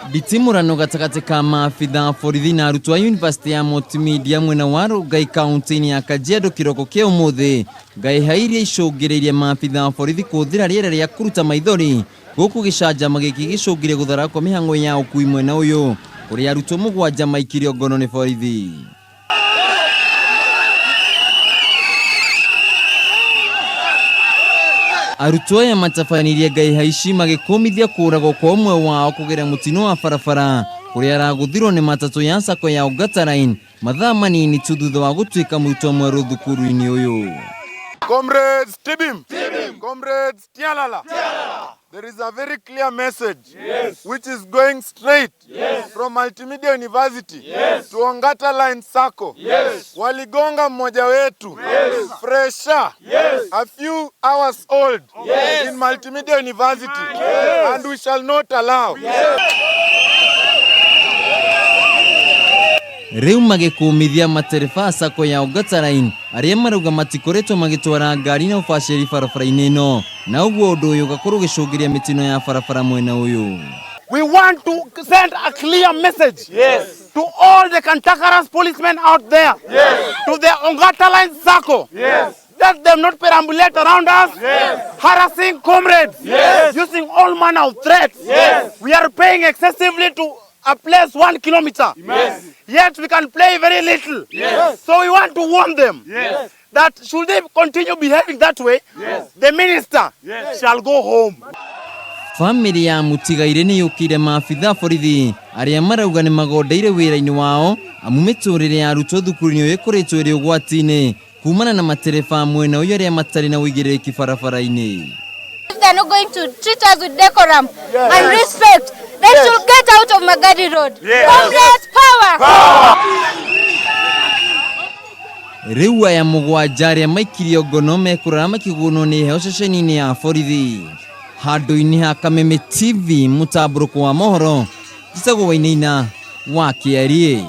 Nditimũrano gatagatĩ ka maabitha a borithi na arutwo a yunivasĩtĩ ya Multimedia mwena wa Rongai kaunti-inĩ ya Kajiado kĩroko kĩa ũmũthĩ. Ngahĩha iria icũngĩrĩirie maabitha a borithi kũhũthĩra rĩera rĩa kũruta maithori gũkũ gĩcanjama gĩkĩ gĩcũngĩre gũthara kwa mĩhang'o ya ũkui mwena ũyũ kũrĩa arutwo mũgwanja maikirio ngono nĩ borithi. Arutwo aya matabanirie ngahĩha ici magĩkũmithia kũragwo kwa ũmwe wao kũgerera mũtino wa barabara kũrĩa aragũthirwo nĩ matatũ ya sacco ya Ongata Line mathaa manini tu thutha wa gũtuĩka mũrutwo mwerũ thukuru-inĩ ũyũ. Comrades Tibim. Tibim. Comrades Tialala. Tialala. There is a very clear message, yes, which is going straight, yes, from Multimedia University, yes, to Ongata Line Sacco. Yes. Waligonga mmoja wetu, yes, fresher, yes, a few hours old, yes, in Multimedia University, yes, and we shall not allow. Yes. Rĩu magĩkũmithia matereba a sacco ya Ongata Line arĩa marauga matikoretwo magĩtwara ngari na ũbacĩrĩri barabara-inĩ ĩno na ũguo ũndũ ũyũ ũgakorwo ũgĩcũngĩria mĩtino ya barabara mwena ũyũ. We want to send a clear message, yes, to all the cantankerous policemen out there, yes, to the Ongata Line Sacco, yes, let them not perambulate around us, yes, harassing comrades, yes, using all manner of threats. Yes. We are paying excessively to a place 1 kilometer, yes, yet we can play very little. Yes. So we want to warn them, yes, that should they continue behaving that way, yes, the minister, yes, shall go home. Famĩlĩ ya mũtigairĩ nĩ yũkĩire maabitha borithi arĩa marauga nĩ magondeire wĩra-inĩ wao amu mĩtũrĩre ya arutwo thukuru-inĩ ũyũ ĩkoretwo ĩrĩ ũgwati-inĩ kumana na matereba mwena ũyũ arĩa matarĩ na ũigĩrĩrĩki barabara-inĩ. If they are not going to treat us with decorum, yes, and respect, they, yes, should get out of Magadi Road. Yes. Comrades, power! Power! Rĩu aya mũgwanja arĩa maikirio ngono mekũrara makĩgũnwo nĩ heho ceceni-inĩ ya borithi. Handũ-inĩ ha Kameme TV mũtambũrũko wa mohoro, njĩtagwo Wainaina wa Kĩarie.